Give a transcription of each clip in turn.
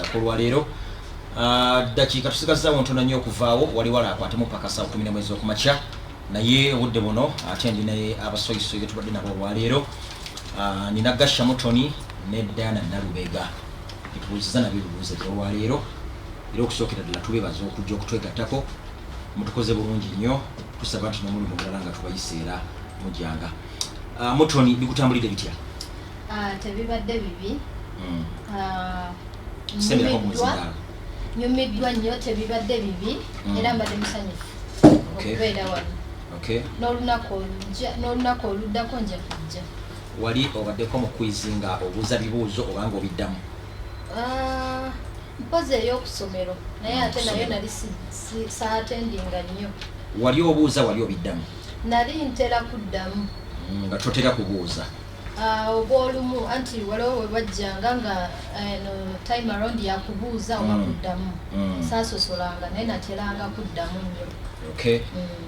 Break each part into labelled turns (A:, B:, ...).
A: Akolwaleero dakiika tusigazaawo ntono nnyo okuvaawo, waliwo alaakwatemu paka saa 11 ez'okumakya, naye obudde buno ate ndi naye abasoyisoyi betubadde nabo olwaleero. Nina Gasha Mutoni ne Diana Nalubega, etubuuziza nabyo ebibuuzo ebyolwaleero. Era okusookera ddala tubebaza okujja okutwegattako, mutukoze bulungi nnyo. Tusaba nti n'omulundi omulala nga tubayise era mujjanga. Mutoni, bikutambulidde bitya?
B: Tebibadde bibi.
A: Semberako ku
B: Nyumiddwa
A: muzindaalo.
B: Nyumiddwa nnyo, tebibadde bibi era mbadde musanyufu okubeera wano. N'olunaku oluddako nja kujja.
A: Wali obaddeko mu quiz nga obuuza bibuuzo obanga obiddamu?
B: Mpozi ey'okusomero, naye ate nayo nali saattendinga nnyo.
A: Wali obuuza, wali obiddamu?
B: Nali ntera kuddamu.
A: Nga totera kubuuza?
B: Obwolumu, anti waliwo we bajjanga nga no time around yakubuuza oba kuddamu. Saasosolanga, naye nateranga kuddamu nnyo.
A: Okay.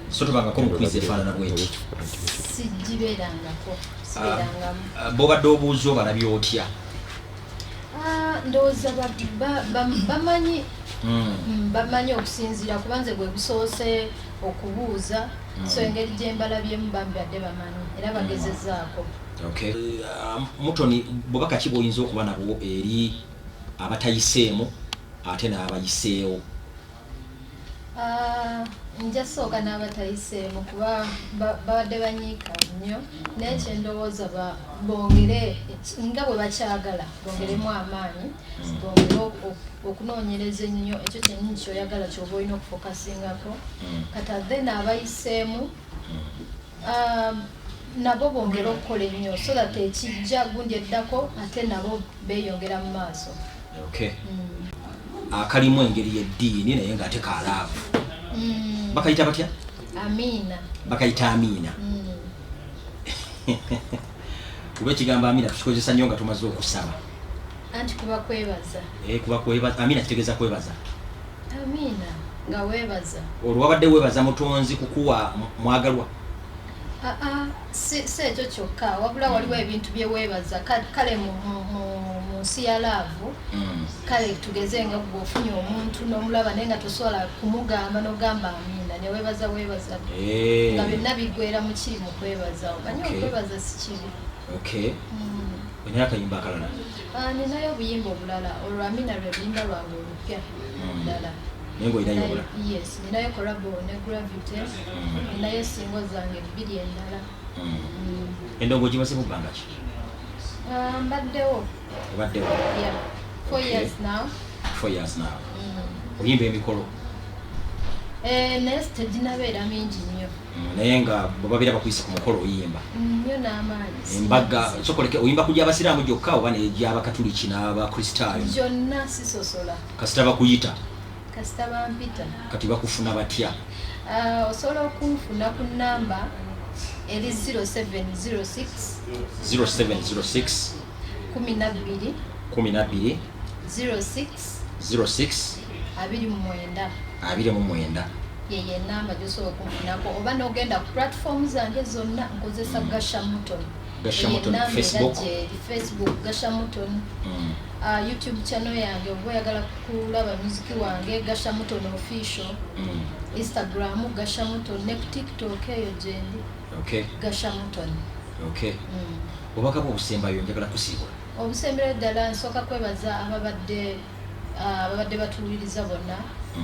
A: So tobangako mu quiz efaanana bweti?
B: Sigibeerangako, sibeerangamu.
A: Bw'obadde obuuza obalabye otya?
B: Ndowooza bamanyi. Bamanyi okusinziira kuba nze gwe gusoose okubuuza, so engeri gye mbalabyemu bambadde bamanyi era bagezezaako.
A: Okay. Mutoni, bubaka ki bw'oyinza okuba nabwo eri abatayiseemu ate n'abayiseewo?
B: Nja sooka n'abatayiseemu kuba babadde banyiika nnyo, naye kyendowooza bongere nga bwe bakyagala, bongeremu amaanyi, bongere okunoonyereza ennyo. Ekyo kyennyini kyoyagala kyoba olina okufocusingako. Kati then abayiseemu nabo bongere okukola ennyo so that ekijja gundi eddako ate nabo beeyongera mu maaso.
A: Okay. Akalimu engeri y'eddiini naye ng'ate ka love. Bakayita batya?
B: Amiina.
A: Bakayita Amiina. Kuba ekigambo amiina tukikozesa nnyo nga tumaze okusaba.
B: Anti kuba kwebaza.
A: Eh, kuba kwebaza. Amiina kitegeeza kwebaza.
B: Amiina nga weebaza.
A: Olwo wabadde weebaza mutonzi kukuwa mwagalwa?
B: Aa, si ekyo kyokka, wabula waliwo ebintu bye weebaza. Kale mu nsi ya love, kale tugeze nga gwe ofunye omuntu n'omulaba naye nga tosobola kumugamba, n'ogamba amiina, neweebaza weebaza nga byonna biggwera mu kiri mu kwebaza, omanyi. Okwebaza si kibi.
A: Okay. Olinayo akayimba akalala?
B: Ah, ninayo obuyimba obulala. Olwo Amiina lwe luyimba lwange olupya ddala.
A: Naye ng'olinayo obulala?
B: Yes, ninayo collabo ne Gravity, ninayo single zange bbiri endala.
A: Endongo gimaze mu bbanga ki?
B: Ah, mbaddewo.
A: Obaddewo?
B: Yeah, 4 years now.
A: 4 years now. Oyimba emikolo?
B: Eh, naye teginabeera mingi nnyo.
A: Naye nga bwe babeera bakuyise ku mukolo oyimba?
B: Nnyo n'amaanyi.
A: Embaga sokoleke, oyimba ku gy'abasiraamu gyokka oba n'egy'abakatuliki n'abakristaayo?
B: Gyonna, sisosola.
A: Kasita bakuyita?
B: Kasita bampita.
A: Kati bakufuna batya?
B: Ah, osobola okunfuna ku namba eri 0706
A: 0706
B: 12
A: 12
B: 06
A: 06
B: 29.
A: 29.
B: Yeyo enamba gyosobola okunfunako, oba n'ogenda ku platform zange zonna nkozesa Gasha Muton.
A: Gasha
B: Eyo
A: Muton,
B: enamba era
A: Facebook.
B: gyeri Facebook Gasha Muton. Youtube channel yange, oba oyagala kulaba music wange, Gasha Muton Official. Instagram Gasha Muton, ne ku TikTok eyo gyendi. Gasha Muton.
A: Okay. Obubaka bwe obusembayo, njagala kusiibula.
B: Obusemberayo ddala, nsooka kwebaza abadde batuwuliriza bonna.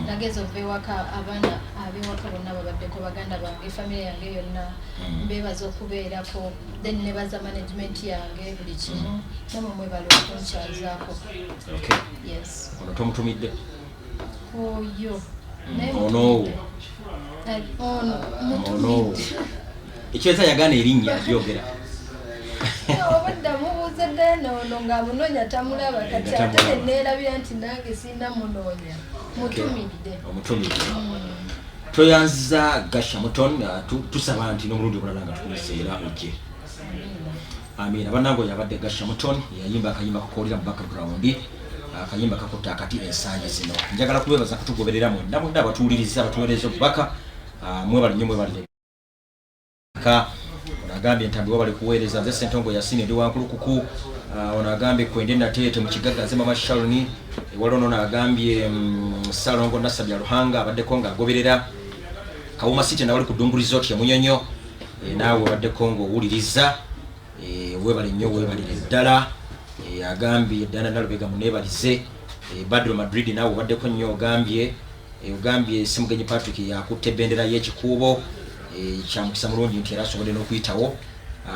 B: Nagenza okuva ewaka, abaana ab'ewaka bonna babaddeko, baganda bange, famire yange yonna. Mbeebaza okubeerako, then nebaza management yange, buli kimu. Namwe mwebala okunkyazaako. Yes.
A: Ono tomutumidde?
B: Oyo naye
A: Ono?
B: mutumidde. Ono
A: Ono.
B: mutumidde.
A: Ekyeza yagaana erinnya lyogera.
B: Obudda mubuuza ddala ono ng'amunoonya tamulaba kati.
A: Nga
B: ate
A: tamulaba.
B: neneerabira nti nange sirina munoonya, mutumidde.
A: Omutumidde. Toyanziza Gasha Muton. Tusaba nti n'omulundi omulala nga tukuyise era ojje. Amiina. Bannange, oyo abadde Gasha Muton, yayimba akayimba kakoolera mu background, akayimba kakutta akati ensangi zino. Njagala kubebaza kutugoberera mwenna mwenna abatuwuliriza, abatuweereza obubaka. Mwebale nnyo, mwebalire ka. Ono agambye ntambi wabali kuweereza, nze Sentongo Yasini, ndi wankulukuku. Ono agambye kwende Nateete mu Kigagga, nze Mama Shaloni. Waliwo nono agambye Ssalongo Nasabya Luhanga abaddeko ng'agoberera Kawuma City, nawali ku Ddungu Resort ya Munyonyo. Naawe obaddeko ng'owuliriza, weebale nnyo, weebalire ddala. Agambye Dana Nalubega muneebalize. Badru Madrid, naawe obaddeko nnyo, ogambye Simugenyi Patrick yakutte ebendera y'ekikuubo, kyamukisa mulungi nti era asobodde n'okuyitawo.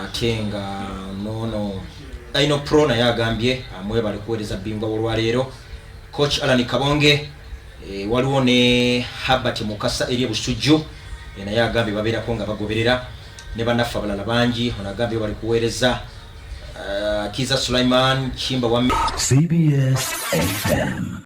A: Ate nga nono Aino Pro naye agambye amwebale kuweereza bingwa olwaleero, Coach Alan Kabonge. Waliwo ne Habert Mukasa eri Ebusujju, naye agambye babeerako nga bagoberera, ne bannaffe abalala bangi. Ono agambye bali kuweereza Kiza Sulaiman Kimba wa
C: CBS FM.